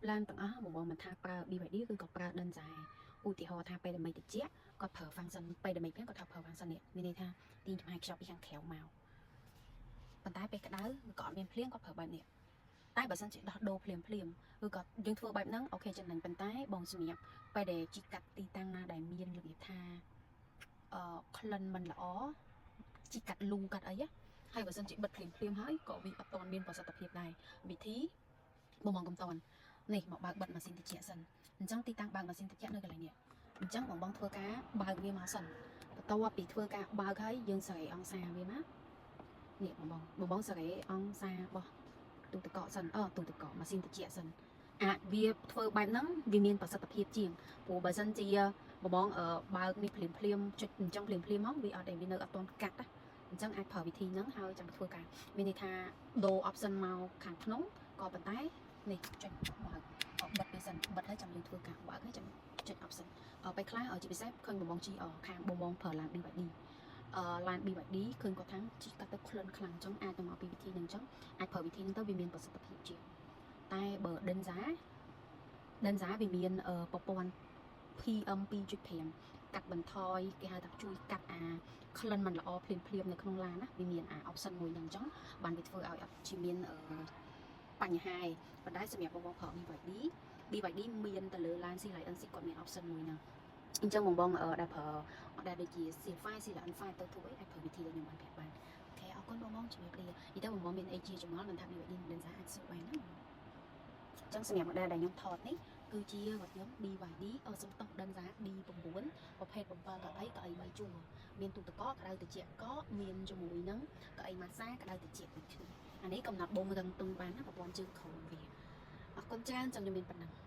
ឡានទាំងអស់បងបងមិនថាប្រើ BYD ឬក៏ប្រើ Denza ឧទាហរណ៍ថាពេលដែលមេឃត្រជាក់គាត់ប្រើ function ពេលដែលមេឃភ្លៀងគាត់ថាប្រើ function នេះមានន័យថាទាញចំហាយខ្យល់ពីខាងក្រៅមកប៉ុន្តែពេលក្តៅក៏អត់មានភ្លៀងគាត់ប្រើបែបនេះតែបើសិនជាដោះដូរភ្លាមភ្លាមឬក៏យើងធ្វើបែបហ្នឹង OK ចំណេញប៉ុន្តែបងសម្រាប់ពេលដែលជីកាត់ទីតាំងណាដែលមានរបៀបថាក្លិនមិនល្អជីកាត់លូកាត់អីណាហើយបើសិនជាបិទភ្លាមភ្លាមហើយក៏វាអត់ទាន់មានប្រសិទ្ធភាពដែរវិធីបងបងកុំតន់នេះមកបើកបិទម៉ាស៊ីនត្រជាក់សិនអញ្ចឹងទីតាំងបើកម៉ាស៊ីនត្រជាក់នៅកន្លែងនេះអញ្ចឹងបងបងធ្វើការបើកវាមកសិនបន្ទាប់ពីធ្វើការបើកហើយយើងសេរីអង្សាវាមកនេះបងបងបងបងសេរីអង្សារបស់ទូទឹកកកសិនអឺទូទឹកកកម៉ាស៊ីនត្រជាក់សិនអាចវាធ្វើបែបហ្នឹងវាមានប្រសិទ្ធភាពជាងព្រោះបើសិនជាបងបងអឺបើកនេះភ្លាមភ្លាមចុចអញ្ចឹងភ្លាមភ្លាមមកវាអត់ទេវានៅអត់ទាន់កាត់ណាអញ្ចឹងអាចប្រើវិធីហ្នឹងហើយចាំធ្វើការមានន័យថាដូរ option មកខាងក្នុងក៏ប៉ុន្តែនេះចុចបើកបិទវាសិនបិទហើយចាំយើងធ្វើការបើកហើយចាំចុច option ពេលខ្លះជាពិសេសឃើញបងបងជីខាងបងបងប្រើឡាន BYD ឡាន BYD ឃើញគាត់ថាជីកាត់ទៅក្លិនខ្លាំងអញ្ចឹងអាចទៅមកពីវិធីហ្នឹងអញ្ចឹងអាចប្រើវិធីហ្នឹងទៅវាមានប្រសិទ្ធភាពជាងតែបើ Denza Denza វាមានប្រព័ន្ធ PM 2.5កាត់បន្ថយគេហៅថាជួយកាត់អាក្លិនមិនល្អភ្លាមភ្លាមនៅក្នុងឡានណាវាមានអា option មួយហ្នឹងអញ្ចឹងបានវាធ្វើឲ្យអត់ជាមានបញ្ហាឯងប៉ុន្តែសម្រាប់បងបងប្រើ BYD BYD មានទៅលើឡាន Sealion 6គាត់មាន option មួយហ្នឹងអញ្ចឹងបងបងដែលប្រើដែលដូចជា C5 Sealion 5ទៅធូអីអាចប្រើវិធីដែលខ្ញុំបានប្រាប់បាន OK អរគុណបងបងជំរាបលានិយាយទៅបងបងមានអីជាចម្ងល់មិនថា BYD និង Denza អាចសួរបានណាអញ្ចឹងសម្រាប់ model ដែលខ្ញុំថតនេះគឺជារថយន្ត BYD អសំតុស Denza D9 ប្រភេទ7កៅអីកៅអី3ជួរមានទូទឹកកកក្តៅត្រជាក់កមានជាមួយនឹងកៅអីម៉ាសាក្តៅត្រជាក់ដូចគ្នាអានេះកំណត់បូមរឹងទង់បានណាប្រព័ន្ធជើងក្រោមវាអរគុណច្រើនចាំខ្ញុំមានប៉ុណ្ណឹង។